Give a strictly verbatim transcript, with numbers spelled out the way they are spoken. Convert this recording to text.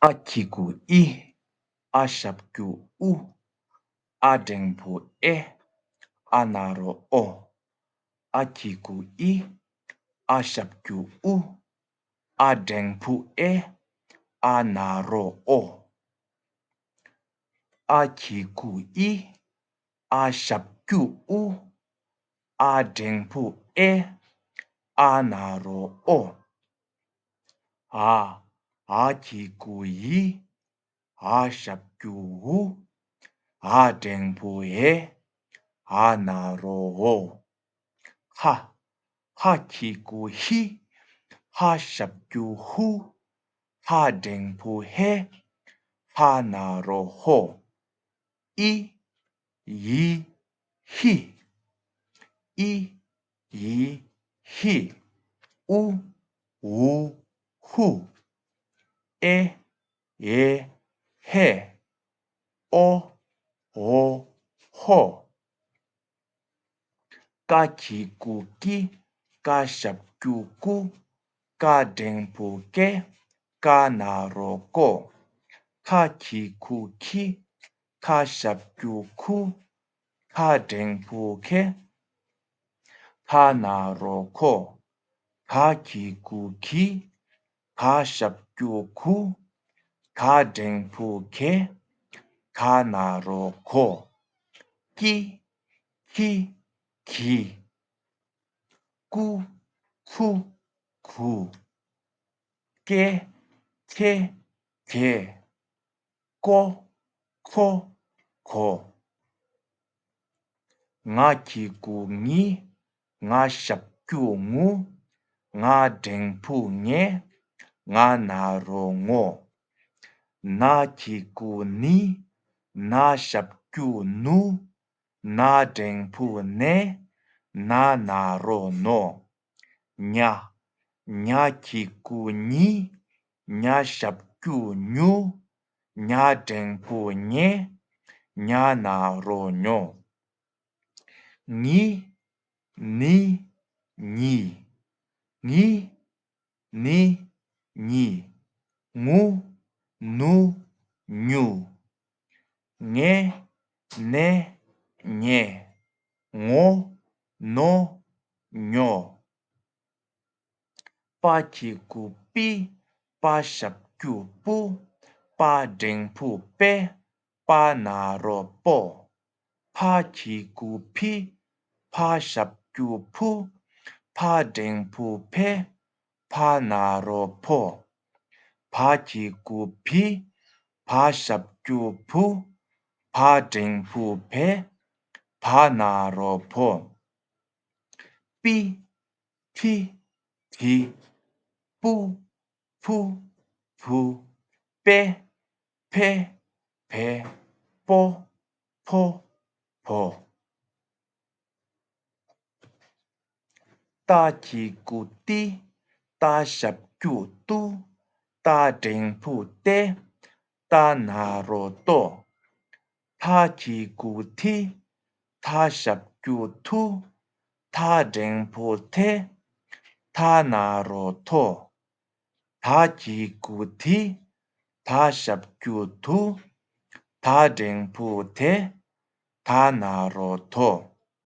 ཨ་གི་གུ་ཨི། ཨ་ཞབས་ཀྱུ་ཨུ། ཨ་འགྲེང་བུ་ཨེ། ཨ་ན་རོ་ཨོ། ཨ་གི་གུ་ཨི། ཨ་ཞབས་ཀྱུ་ཨུ། ཨ་འགྲེང་བུ་ཨེ། ཨ་ན་རོ་ཨོ། ཨ་གི་གུ་ཨི། ཨ་ཞབས་ཀྱུ་ཨུ། ཨ་འགྲེང་བུ་ཨེ། ཨ་ན་རོ་ཨོ། ཨ། ཨ་གི་གུ་ཨི། ཨ་ཞབས་ཀྱུ་ཨུ། ཨ་འགྲེང་བུ་ཨེ། ཨ་ན་རོ་ཨོ། ཧ། ཧ་གི་གུ་ཧི། ཧ་ཞབས་ཀྱུ་ཧུ། ཧ་འགྲེང་བུ་ཧེ། ཧ་ན་རོ་ཧོ། ཨི། ཡི། ཧི། ཨི། ཡི། ཧི། ཨུ། ཨུ། ཧུ། ཨེ། ཨེ། ཧེ། ཨོ། ཨོ། ཧོ། ཀ་གི་གུ་ཀི། ཀ་ཞབས་ཀྱུ་ཀུ། ཀ་འགྲེང་བུ་ཀེ། ཀ་ན་རོ་ཀོ། ཁ་གི་གུ་ཁི། ཁ་ཞབས་ཀྱུ་ཁུ། ཁ་འགྲེང་བུ་ཁེ། ཁ་ན་རོ་ཁོ། ག་གི་གུ་གི། ག་ཞབས་ཀྱུ་གུ། ག་འགྲེང་བུ་གེ། ག་ན་རོ་གོ། ཀི། ཁི། གི། ཀུ། ཁུ། གུ། ཀེ། ཁེ། གེ། ཀོ། ཁོ། གོ། ང་གི་གུ་ངི། ང་ཞབས་ཀྱུ་ངུ། ང་འགྲེང་བུ་ངེ། ང་ན་རོ་ངོ། ན་གི་གུ་ནི། ན་ཞབས་ཀྱུ་ནུ། ན་འགྲེང་བུ་ནེ། ན་ན་རོ་ནོ། ཉ། ཉ་གི་གུ་ཉི། ཉ་ཞབས་ཀྱུ་ཉུ། ཉ་འགྲེང་བུ་ཉེ། ཉ་ན་རོ་ཉོ། ངི། ནི། ཉི། ངི། ནི། ཉི། ངུ། ནུ། ཉུ། ངེ། ནེ། ཉེ། ངོ། ནོ། ཉོ། པ་གི་གུ་པི། པ་ཞབས་ཀྱུ་པུ། པ་འགྲེང་བུ་པེ། པ་ན་རོ་པོ། ཕ་གི་གུ་ཕི། ཕ་ཞབས་ཀྱུ་ཕུ། ཕ་འགྲེང་བུ་ཕེ། ཕ་ན་རོ་ཕོ། ཕ་གི་གུ་ཕི། ཕ་ཞབས་ཀྱུ་ཕུ། ཕ་འགྲེང་བུ་ཕེ། ཕ་ན་རོ་ཕོ། པི། ཕི། ཐི། པུ། ཕུ། བུ། པེ། ཕེ། བེ། པོ། ཕོ། བོ། ཏ་གི་གུ་ཏི། ཏ་ཞབས་ཀྱུ་ཏུ། ཏ་འགྲེང་བུ་ཏེ། ཏ་ན་རོ་ཏོ། ཐ་གི་གུ་ཐི། ཐ་ཞབས་ཀྱུ་ཐུ། ཐ་འགྲེང་བུ་ཐེ། ཐ་ན་རོ་ཐོ། ད་གི་གུ་དི། ད་ཞབས་ཀྱུ་དུ། ད་འགྲེང་བུ་དེ། ད་ན་རོ་དོ།